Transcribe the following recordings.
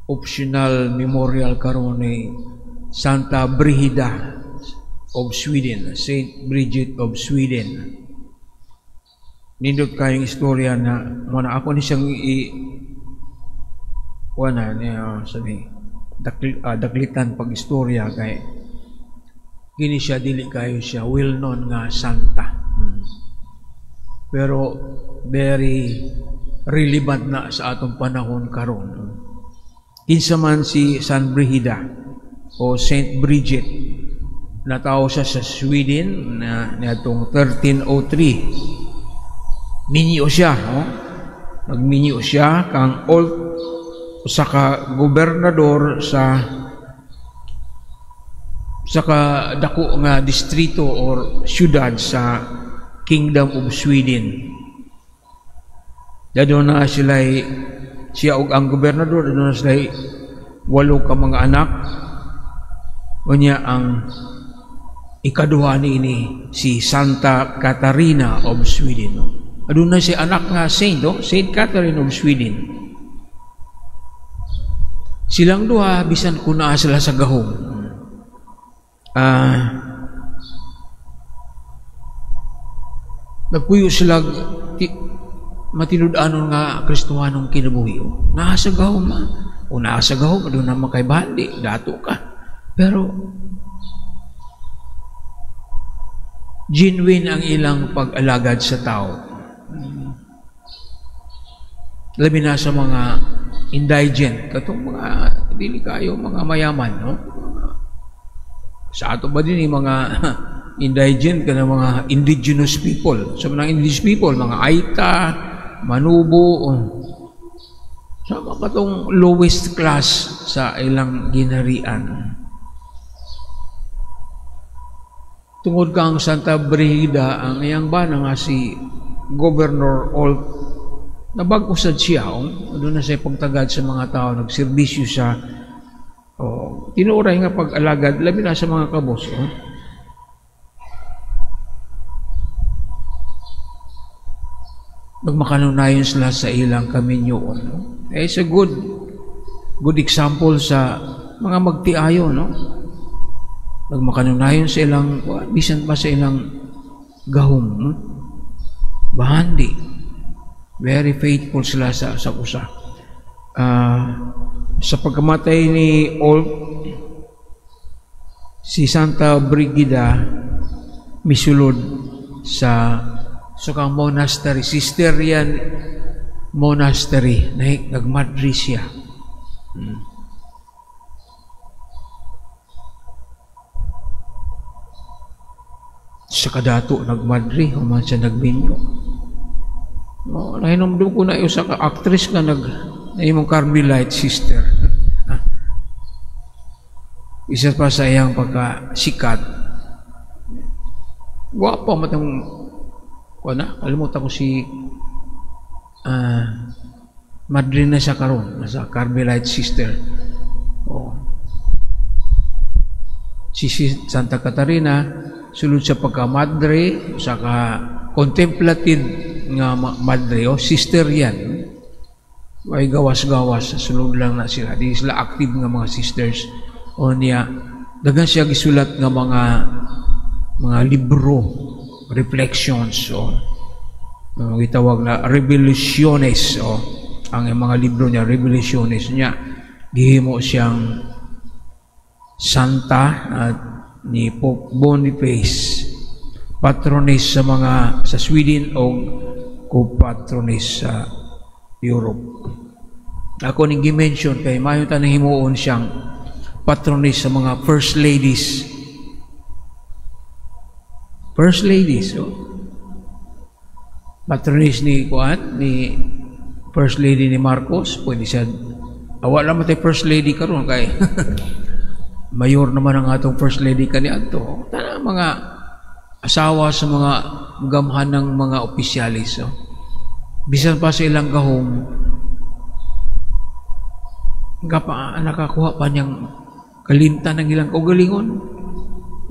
Optional memorial karon ni Santa Brigida of Sweden, Saint Bridget of Sweden. Nindot kayong istorya na muna ako ni siyang i wala niya sabi daklitan pag istorya kay kini siya dili kayo siya well known nga santa. Pero very relevant na sa atong panahon karon. Kinsa man si San Brigida o Saint Bridget, natawo siya sa Sweden na niadtong 1303. Minyo siya, oh. Nagminyo siya kang old usa ka gobernador sa ka dako nga distrito or syudad sa Kingdom of Sweden. Dadto na sila siya og ang gobernador, dadto na sila 8 ka mga anak. Unya ang ikaduha niini si Santa Catarina of Sweden. Aduna si anak nga saint, oh, Saint Catherine of Sweden. Silang duha bisan kun naa sila sa gahom. Nagpuyo sila matinud-anon nga Kristohanong kinabuhi. Naa sa gahom, o naa sa gahom, aduna man kay bandi, dato ka. Pero genuine ang ilang pag-alagad sa tao. Labi na sa mga indigent, katong mga dili kayo mga mayaman, no? Sa ato ba din yung mga indigent kana mga indigenous people. Sa mga indigenous people, mga Aita, Manubo, sa mga katong lowest class sa ilang ginharian. Tungod kang Santa Brigida, ang iyang bana nga si Governor Olt, nabag-o sad siya, oh. Doon na siya pagtagad sa mga tao, nagserbisyo siya. Oh, tinuoray nga pag-alagad, labi na sa mga kabos. Oh. Nagmakanunayon sila sa ilang kaminyoon. No? It's a good example sa mga magtiayo, no? Nagmakanunayon sa ilang, bisan pa sa ilang gahom, no? Bahandi. Very faithful sila sa usa. Sa pagkamatay ni Olt, si Santa Brigida misulod sa kang monastery, Cistercian monastery, nagmadri siya. Sa kadato nagmadri, human siya nagminyo. Oh, nahinomdum ko na usa ka actress nga imong Carmelite sister. Isa pa sa iyang pagkasikat. Gwapa matang kuana, kalimutan ko si madre na siya karon, nasa Carmelite sister. Oh. Si Santa Catarina sulod sa pagka-madre, sa ka contemplative nga madre o sister yan. Ay gawas-gawas, sulod lang na sila. Di sila active nga mga sisters. O niya, daghan siya gisulat nga mga libro, reflections, o gitawag na Revelaciones, o ang mga libro niya, Revelaciones niya. Gihimo siyang santa at ni Pope Boniface, patrones sa mga sa Sweden o co-patrones sa Europe. Ako ning gi-mention kay mayo ta himuon siyang patrones sa mga first ladies. First ladies, oh. Patrones ni kuan ni First Lady ni Marcos, pwede siya. Awa lang matay First Lady karon kay mayor naman ang atong First Lady kaniadto. Tanang mga asawa sa mga gamhan ng mga opisyalis. Oh. Bisan pa sa ilang gahom, nakakuha pa niyang kalimtan ng ilang kaugalingon,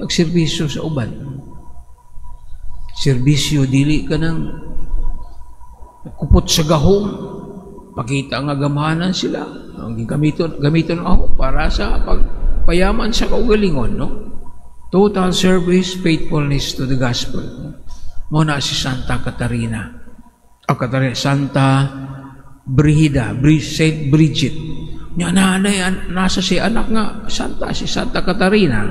nagserbisyo sa uban. Serbisyo, dili ka ng kupot sa gahom, pakita nga gamhanan sila. Ang gamiton ako para sa pagpayaman sa kaugalingon, no? Total service, faithfulness to the gospel. Mao na si Santa Catarina. O Catarina, Santa Brigida, Saint Bridget. Nya nanay, nasa si anak nga santa, si Santa Catarina.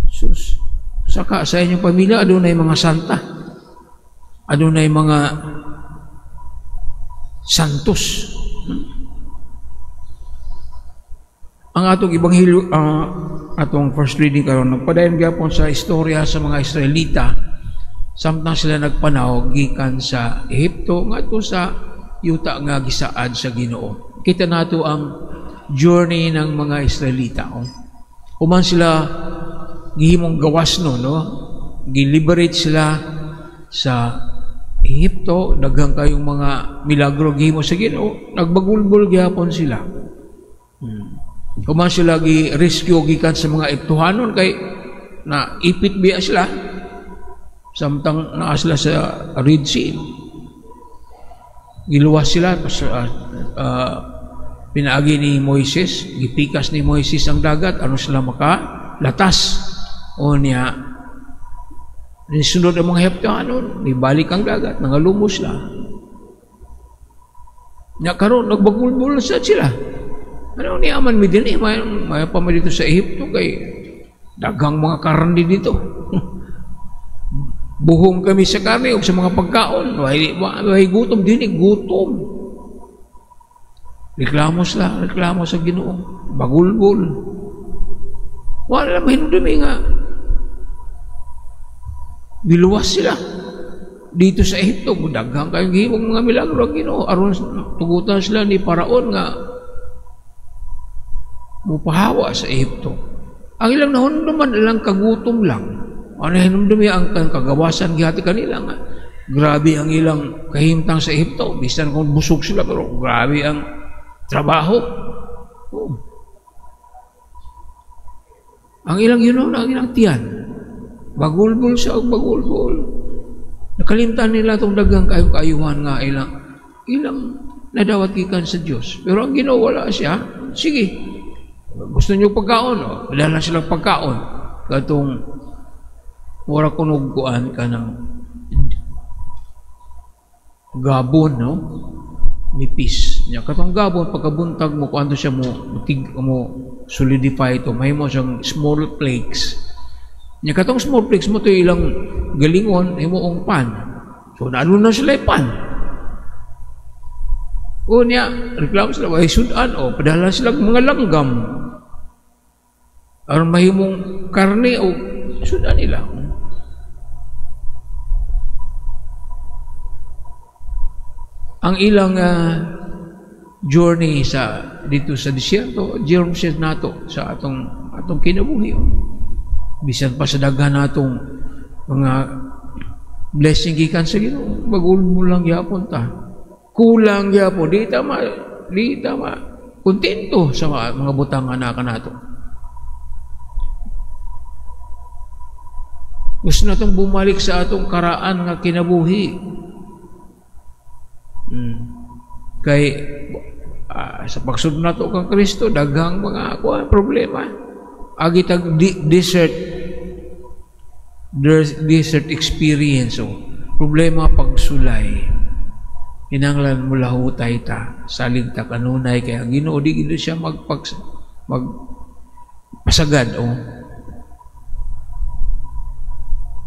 Sus, saka sa inyong pamilya, adunay mga santa. Adunay mga santos. Ang atong ebanghelyo, atong first reading karon, nagpadayon gyapon sa istorya sa mga Israelita samtang sila nagpanaw gikan sa Ehipto ngadto sa yuta nga gisaad sa Ginoo. Kita nato ang journey ng mga Israelita. Oh. Human sila gihimong gawas, no? Giliberate sila sa Ehipto, daghang kayong mga milagro gihimo sa Ginoo, nagbagulbol gyapon sila. Human sila gi-rescue gikan sa mga Ehiptohanon kay na ipit biya sila samtang naa sila sa Red Sea. Giluwas sila pinaagi ni Moises, gipikas ni Moises ang dagat, ano sila maka latas. O niya, nisunod ang mga Ehiptohanon, nibalik ang dagat, nangalumos sila. Nya karon nagbagulbol sa sila. Ano niya man mi dinhi, may pa man dito sa Ehipto kay daghang mga karne dito. Buhong kami sa karne o sa mga pagkaon. Way gutom dinhi, gutom. Reklamo sila, reklamo sa Ginoo. Bagulbol. Wala mahinumdumi nga giluwas sila dito sa Ehipto. Daghang kayong gihimong mga milagro ang Ginoo aron tugutan sila ni Paraon nga mupahawa sa Ehipto. Ang ilang nahunduman, ilang kagutom lang. Ano hinumdumi ang kagawasan gihati kanila nga. Grabe ang ilang kahimtang sa Ehipto. Bisan kung busog sila, pero grabe ang trabaho. Oh. Ang ilang yun ang ilang tiyan. Bagulbol siya og bagulbol. Nakalimtan nila itong daghang kayong kaayuhan nga ilang ilang nadawat gikan sa Dios. Pero ang Ginoo, wala siya. Sige. Gusto niyo pagkaon, oh. Wala silang pagkaon. Katong mura kunog kuan ka ng gabon, no? Nipis. Nya katong gabon, pagkabuntag mo kuan siya, mo tig mo solidify ito, mahimo siyang small flakes. Nya katong small flakes mo to ilang galingon himuong pan. So naano na sila pan. O niya, reklamo sila, way sudan, o padala sila mga langgam. Aron mahimong karne o sudan nila. Ang ilang journey sa dito sa disyerto, journey nato sa atong atong kinabuhi. Bisan pa sa daghan natong mga blessing gikan sa Ginoo, bagulmo lang gyapon ta. Kulang gyapon, di ta ma kontento sa mga butang nga naa kanato. Gusto natong bumalik sa atong karaan nga kinabuhi. Kay sa pagsunod nato kang Kristo, daghang mga kuan problema. Agi tag desert desert experience, oh. Problema pagsulay. Kinahanglan mo lahutay ta, salig ta kanunay kay ang Ginoo di gid siya magpag mag pasagad, oh.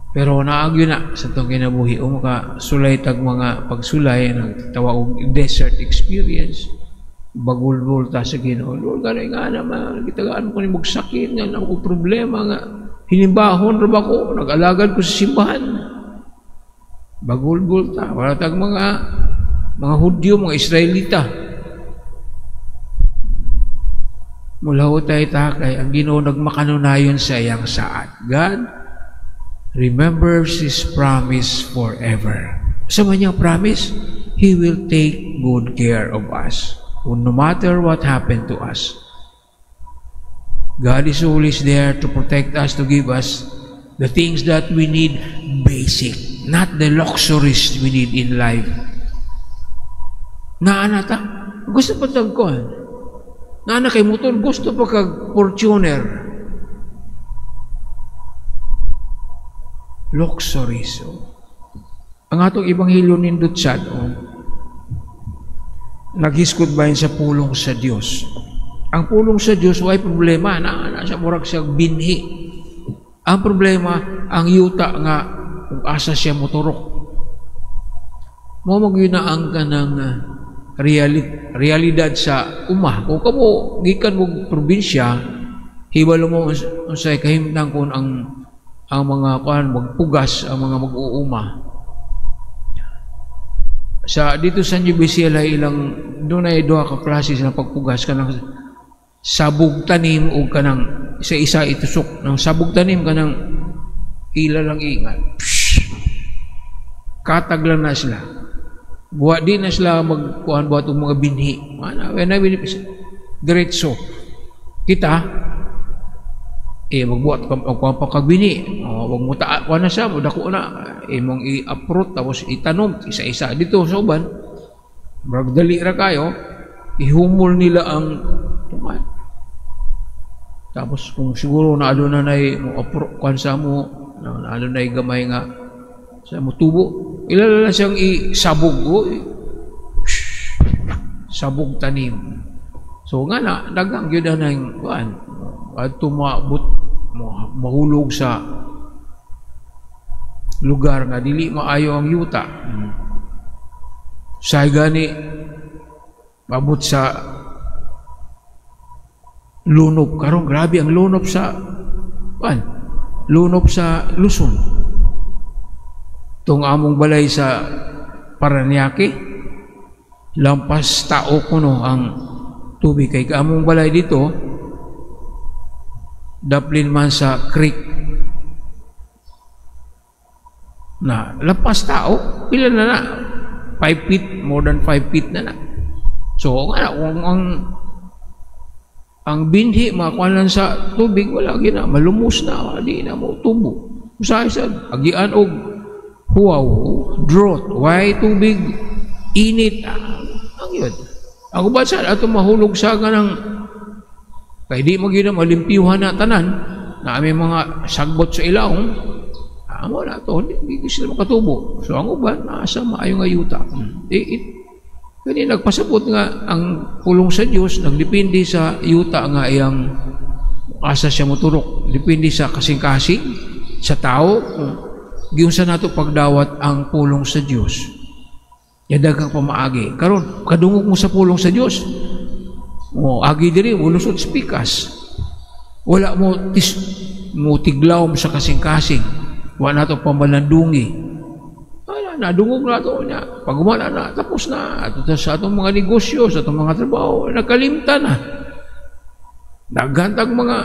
Pero naagyo na sa itong kinabuhi o maka sulay tag mga pagsulay, nagtawa og desert experience, bagulbol ta sa Ginoo. Lord, gani nga naman gitagaan ko ni sakit nga na ko problema nga hinimbahon ra ba ko, nag-alagad ko sa simbahan. Bagulbol ta, wala tag mga Hudyo, mga Israelita. Mulahutay ta kay ang Ginoo nagmakanunayon sa iyang saad. God remembers His promise forever. Sa man niyang promise, He will take good care of us, no matter what happened to us. God is always there to protect us, to give us the things that we need, basic, not the luxuries we need in life. Naanata, gusto pa tagkuhan. Naa na kay motor, gusto pa kag Fortuner. Luxuries. Oh. Ang atong ebanghelyo nindot sad, oh, naghiskot bahin sa pulong sa Dios. Ang pulong sa Dios way problema, na sa murag siya binhi. Ang problema ang yuta nga kung asa siya moturok. Mao magyud na ang kanang realidad sa uma. Kung kamo gikan mo probinsya, hibalo mo unsay kahimtang kung ang mga kuan magpugas, ang mga mag-uuma. Sa dito sa New Ecija ilang dunay duha ka klase sa pagpugas, kanang sabog tanim o kanang isa-isa itusok. Nang sabog tanim kanang ila lang ingat. Psh, katag lang na sila. Buwa di na sila magkuhan buhat og mga binhi. Mana, when I diretso. Kita magbuhat ka magkuhan pa kag binhi. O, wag mo ta, kuha na siya, mo dako na. Imong i-uproot tapos itanom isa-isa dito sa uban. Murag dali ra kayo, ihumol nila ang tuman. Tapos kung siguro na aduna nay mo uproot kuan sa mo, na aduna nay gamay nga sa mo tubo, ilala na siyang isabog, oh, sabog tanim. So nga na daghang gyud na kuan adto maabot mahulog sa lugar nga dili maayo ang yuta. Say gani maabot sa lunop karon, grabe ang lunop sa kuan, lunop sa Luzon. Tong among balay sa Paranaque, lampas tao kuno ang tubig kay among balay dito daplin man sa creek na lampas tao, pila na na 5 feet, more than 5 feet na na. So nga kung ang binhi makuha lang sa tubig, wala gina, malumos na, di na mo tubo. Usahay sa agian og huwaw, drought, why tubig, init, ang yun. Ako ba sa ato mahulog sa ganang kay di mo gina malimpyuhan na tanan na aming mga sagbot sa ilawong, amo na to, hindi sila makatubo. So ang uban nasa maayo nga yuta. Kani nagpasabot nga ang pulong sa Dios nagdepende sa yuta nga iyang asa siya moturok, depende sa kasing-kasing sa tao kung giunsa nato pagdawat ang pulong sa Dios. Yadagang pamaagi. Karon kadungog mo sa pulong sa Dios. Mo agi diri mo lusot spikas. Wala mo tis mo tiglawom sa kasing-kasing. Wa nato pamalandungi. Wala na dungog na to niya. Pag wala na tapos na ato sa atong mga negosyo, sa atong mga trabaho, nakalimtan na. Daghang mga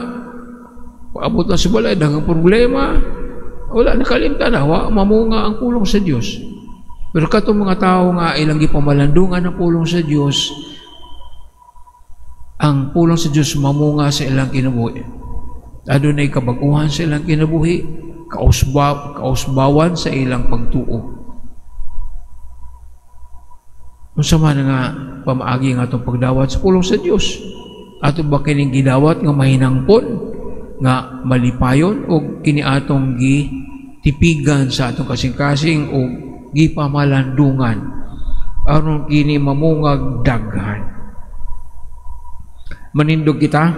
paabot na sa balay, daghang problema. Wala, nakalimtan na, wa mamunga ang pulong sa Dios. Pero katong mga tao nga ilang gipamalandungan ang pulong sa Dios, ang pulong sa Dios mamunga sa ilang kinabuhi. Adunay kabag-uhan sa ilang kinabuhi, kausbawan sa ilang pagtuo. Unsa man nga pamaagi nga atong pagdawat sa pulong sa Dios? Ato ba kining gidawat nga mahinangpon, nga malipayon, o kini atong gitipigan sa atong kasing-kasing o gipamalandungan aron kini mamungag daghan? Manindog kita.